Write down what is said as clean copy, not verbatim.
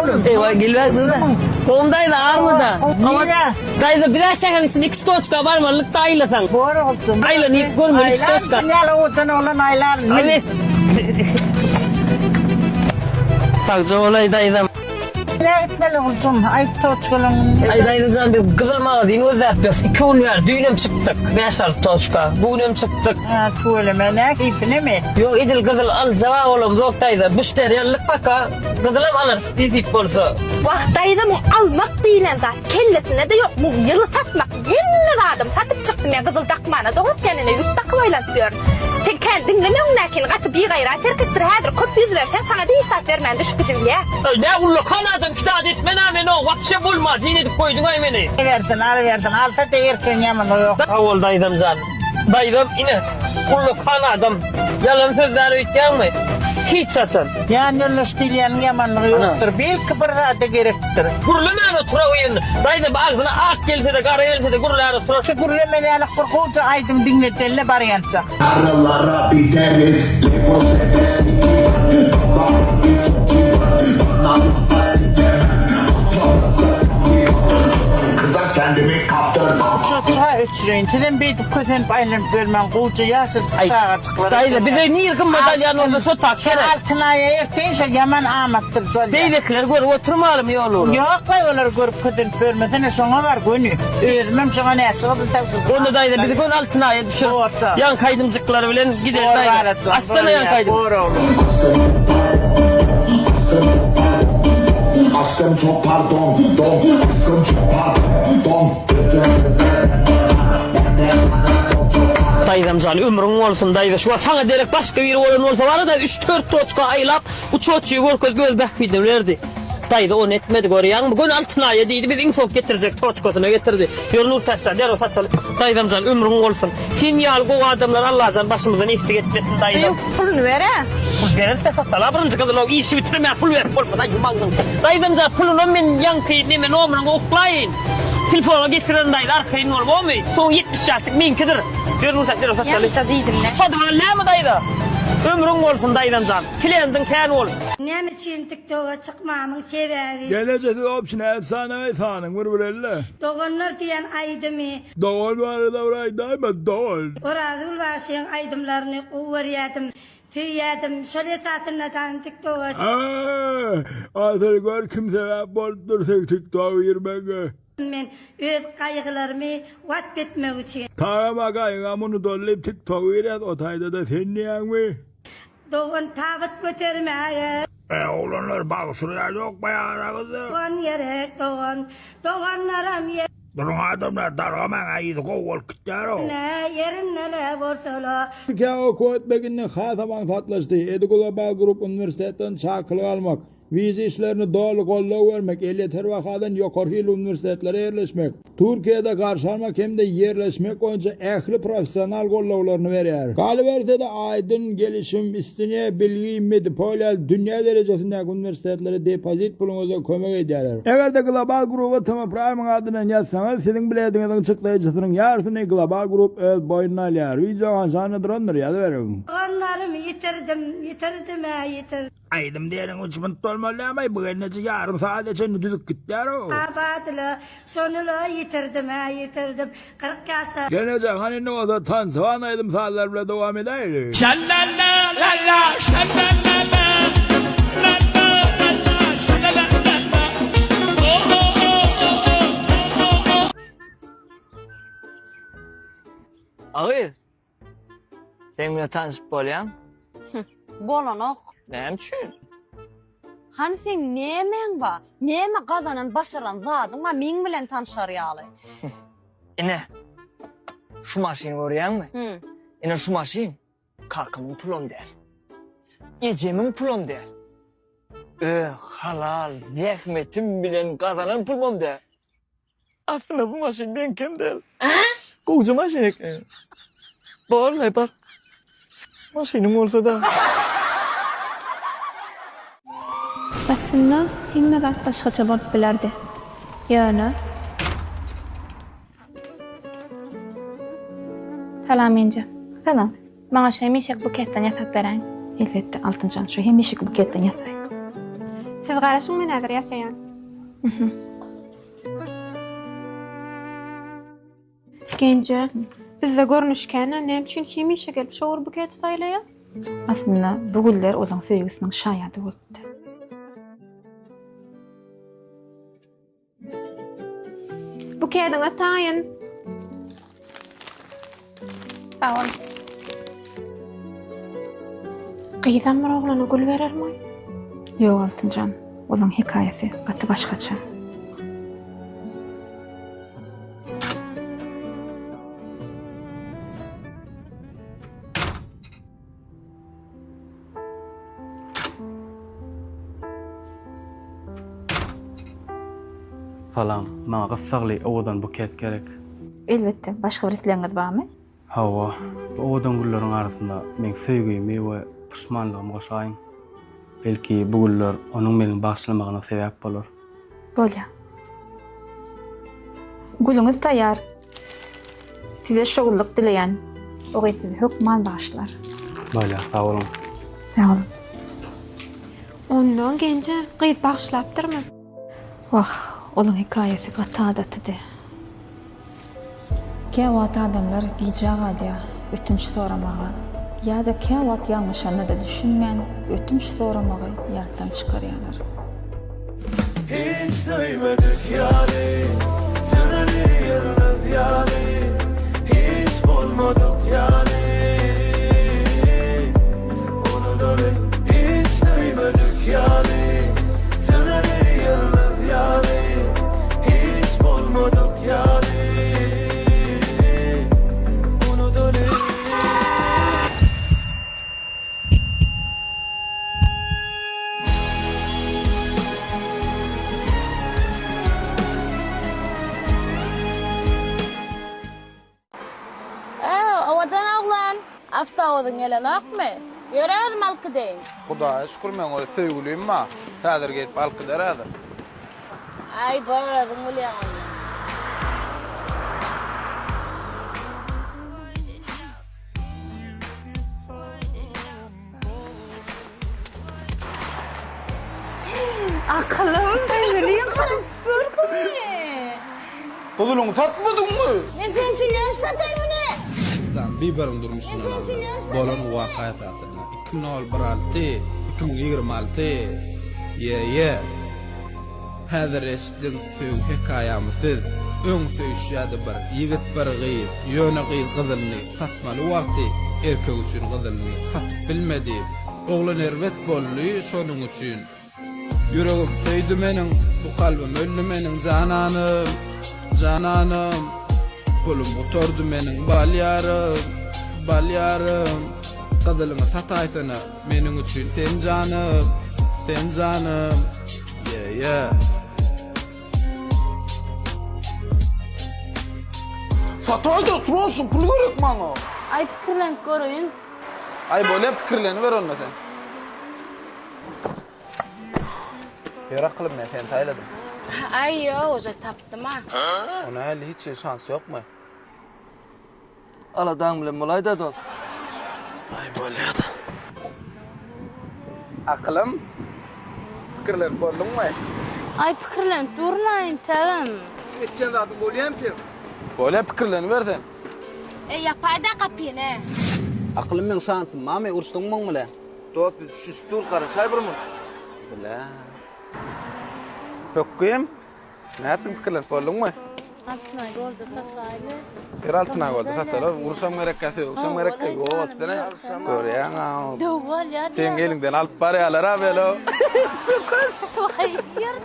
oglum. Ewa gelýär. Gowmy daýza armyda? Nirä? Daýza biz-ä şäheriň içinde iki toçka barmalyk-da aýlasaň. Bor oglum. Aýlanyp görmeli iki toçka. Aýlan, ýaly owadan oglan aýlan. Hany. Sagja bolaý daýzam. Nirä gitmeli oglum? Aýt toçkalaň. Aý daýzajan biz gyzyl magazin gözläp ýörüs. Iki gün bäri düýnem çykdyk. Bäş-alty toçka. Bu günem çykdyk. Ha, tüweleme, nä keýpinemi? Ýok edil gyzyl aljag-a bolamzok daýza. Müşderi ýalylyk baka. Gyzylam alarys nesip bolsa. Wah daýza muň almak diýlen zat kellesinde-de ýok muň ýyly satmak hemme zadymy satyp çykdym men gyzyl dakmana dogurtýan ine ýüp dakyp aýlanyp ýörün. Sen kän diňleme öňdäkini gaty bigaýrat erkekdir häzir köp ýüz berseň saňada hiç zat bermän düşüp gidibilýä. Öý nä ullakan adam kitap etmen-ä men o wapşe bolmajyn edip goýduň-aý meni. Alybersin alybersin alsa-da erkegiň ýamany ýok. Sag bol daýzamjan. Daýzam ine ullakan adam. Ýalan sözlär öýtýäňmi? Hiç haçan. Ýan ýoldaş diýilýäniň ýamanlygy ýokdur. Belki bir zada gerekdir. Gürlemän otura gyzyn. Daýza bu agzyna ak gelse-de, gara gelse-de gürlär oturar. Şu gürlemen ýalak bir gowja aýdym diňledeli barýança. Aralara bideriz Level tepesi Baba Bana Kıza kendimi kaptırdım Uça-uça öçüreýin. Sizem beýdip kösenip aýlanyp ýörmäň. Gowja ýaşajyk çagajyklar. Daýza bize nir gymmat alýan bolsa şo tap Şol gerek. Altynaýa erteýin şol ýaman amatdyr jolýa. Beýlekileri görüp oturmalymy ýol ugruna? Ýok-laý olary görüp kösenip ýörmesene şoňa bar göni. Özümem şoňa näçe gyzyl tabşyrdym. Onda daýza bizi göni Altynaýa düşür. Borça. Ýaňky aýdymjyklary bilen gideris Bor daýza. balajan, Açsana ýaňky bolýar, aýdymy. bor oglum. Aşkım çok pardon don Aşkım çok pardon don Daýzamjan ömrüň bolsun daýza şu wagt saňa derek başga biri bolan bolsa barada üç-dört toçka aýlap uçotçygy görkezip öz bähbidini bilerdi. Daýza ony etmedi görýäňmi göni Altynaýa diýdi biz iň soňky getirjek toçkasyna getirdi. Ýör Nurtäçjan derrew sataly. Daýzamjan ömrüň bolsun. Sen ýaly gowy adamlary Allajan başymyzdan eksik etmesin daýzam. Puluny ber-ä. Pul bereris-de sataly-a birinji gyzyl-ow işi bitirmän pul berip bolmaz aý maňzyň. Daýzamjan pulunam men ýaňky neme nomeriňe oklaýyn. Telefona geçirerin daýza arkaýyn bol bormy? Soň 70 ýaşlyk meňkidir. Ýör Nurtäç derrew sataly. Ýaňyja diýdim-le. Şu podwal näme daýza? Ömrüň bolsun daýzamjan. Klendiň kän bolsun. Näme üçin tiktoga çykmamyň sebäbi. Gelejesi obşin efsanawy sanyň bir bileli. Doganlar diýen aýdymy. Dogan barada bir aýdaýma dogan. Orazgül bagşyň aýdymlaryny gowy görýädim. Söýýädim. Şol esasynda dan tiktoga. Aa, asyl gör kim sebäp bolupdyr seň tiktoga girmegiňe. Men öz gaýgylarymy wasp etmek üçin. Tagam aga gaýyňam unudaly diýip tiktoga girýäs o taýdada sen diýýäňmi. Dogan tabyt götermäge. Eý oglanlar bagşylar ýokmy araňyzda. Dogan gerek dogan. Doganlaram ýer. Duruň adamlar dargamaň a yzy gowy bolup gitýärow. Ne ýerinde-le bolsa-la. Türkiýä okuwa gitmek indi hasam aňsatlaşdy. Eduglobal Group uniwersitetden çakylyk almak, wiza işlerini doly goldaw bermek, elýeter bahadan ýokary hilli uniwersitetlere ýerleşmek, Türkiýede garşy almak hem-de ýerleşmek boýunça ähli professional goldawlaryny berýär. Galyberse-de, Aýdyn, Gelişim, Istinye, Bilgi, Medipol ýaly dünýä derejesindäki uniwersitetlere depozit puluňyzda kömek edýärler. Eger-de Global Group-a TM Prime-yň adyndan ýazsaňyz, siziň bilediňiziň çykdaýjysynyň ýarysyny Global Group öz boýnuna alýar. Wideo hanşanda durandyr, ýazyberiň. Doganlarymy ýitirdim, ýitirdim-ä, ýitirdim. Aýdym diýeniň üç minut bolmaly dämaý, bu gelneje ýarym sagada çenli düzüp gitýär-ow. Abatly, şony-la ýitirdim-ä, ýitirdim. 40 ýaşda. Gelneje, hany indi bolsa tansyban aýdym-sazlar bilen dowam edäýli. Şalalalala, şalalala, lalalala, şalalalala, o-o-o-o-o-o-o. Agyz, Seň bilen tanşyp bolýamy? Bolanok. Näme üçin? Hany seň nämäň bar? Näme gazanan, başaran zadyň bar meň bilen tanşar ýaly? Ine, şu maşyny görýäňmi? Hü. Ine şu maşyn kakamyň pulam däl. Ejemiň pulam däl. Öz halal zähmetim bilen gazanan pulumam däl. Aslynda bu maşyn meňkem däl. Gowja maşyn eken. Borlaý bar. Maşynyň bolsa-da. Aslynda hemme zat başgaça bolup bilerdi. Ýöne. Salam Inje. Salam. Maňa şu hemişeki buketden ýasap beräýiň. Elbetde, Altynjan, şu hemişeki buketden ýasaýyn. Siz garaşyň men häzir ýasaýan. Genje, bizde görnüş kän-ä, näme üçin hemişe gelip şo bir buketi saýlaýa? Aslynda bu güller olaň söýgüsiniň şaýady bolupdy. Bukediňiz taýyn. Sag bol. Gyzam bir oglana gül berermi? Ýok Altynjan, olaň hekaýasy gaty başgaça. Salam, maňa gyssagly owadan buket gerek. Elbetde, başga bir islegiňiz barmy? Hawa, bu owadan gülleriň arasynda meň söýgimi we puşmanlygymy goşaýyň. Belki bu güller onuň meni bagyşlamagyna sebäp bolar. Bolýar. Gülüňiz taýýar. Size şowlulyk dileýän. O gyz sizi hökman bagyşlar. Bolýar, sag boluň. Sag boluň. Ondan Genje gyz bagyşlapdyrmy? Wah, olaň hekaýasy gaty adatydy. Käwagt adamlar gijä galýar ötünç soramaga ýa-da käwagt ýalňyşanyna-da düşünmän ötünç soramagy ýatdan çykarýarlar. Hiç söýmedik ýaly, Sözüni ýelmez ýaly, Hiç bolmadyk ýaly, Unudaly. Hiç söýmedik ýaly, Sözüni ýelmez ýaly, Hiç bolmadyk ýaly, Unudaly. Owadan oglan, awtobusyň gelenokmy? Ýör özüm alyp gideýin. Hudaýa şükür meň öz söýgülim bar. Häzir gelip alyp gider häzir. Aý, bor özüň bilýäň onda. Akylym söýgülim galyp Gyzylyňy satmadyňmy? Men seň üçin ýöne sataýynmy ne? Islam Biberiň durmuşyndan alnan bolan waka esasynda 2016 2026 Ýe ýe Häzir eşidiň söýgi hekaýamy siz Öň söýüşýädi bir ýigit bir gyz Ýöne gyz gyzylyny satmaly wagty erkek üçin gyzylyny satyp bilmedi. Oglan erbet boldy şonuň üçin. Ýüregim söýdi meniň, bu kalbym öldi meniň jananym, jananym. Pulum gutardy meniň bal ýarym, bal ýarym. Gyzylyňy sataýsana meniň üçin sen janym, sen janym. Yeah yeah. Sataýda sroçno pul gerek maňa. Aý pikirlenip göreýin. Aý bolýa pikirleniber onda sen. Ýör akylym men seni saýladym. Aý ýok uje tapdym-a. O nähili hiç hili şans ýokmy? Aladaň bilen bolaýda dost. Aý bolýada. Akylym pikirlenip bolduňmy? Aý pikirlenip durun-a entegem. Şu etýän zadyň bolýamy seň? Bolýa pikirleniber sen. Eý ýapaýda gapyny. Akylym meň şansym barmy uruşdyň muň bilen? Dost biz düşünişip dur garaşaý bir mun. Bile. Pökgim. Nätdiň pikirlenip bolduňmy? Altynay golda sataýly. Bir altynay golda sataly. Uruşam gerekkä, sögüşem gerekkä. Ýok, atsana. Görýäň-ä. Döw bolýar. Seň eliňden alyp barýarlar-a belo. Waý, ýör.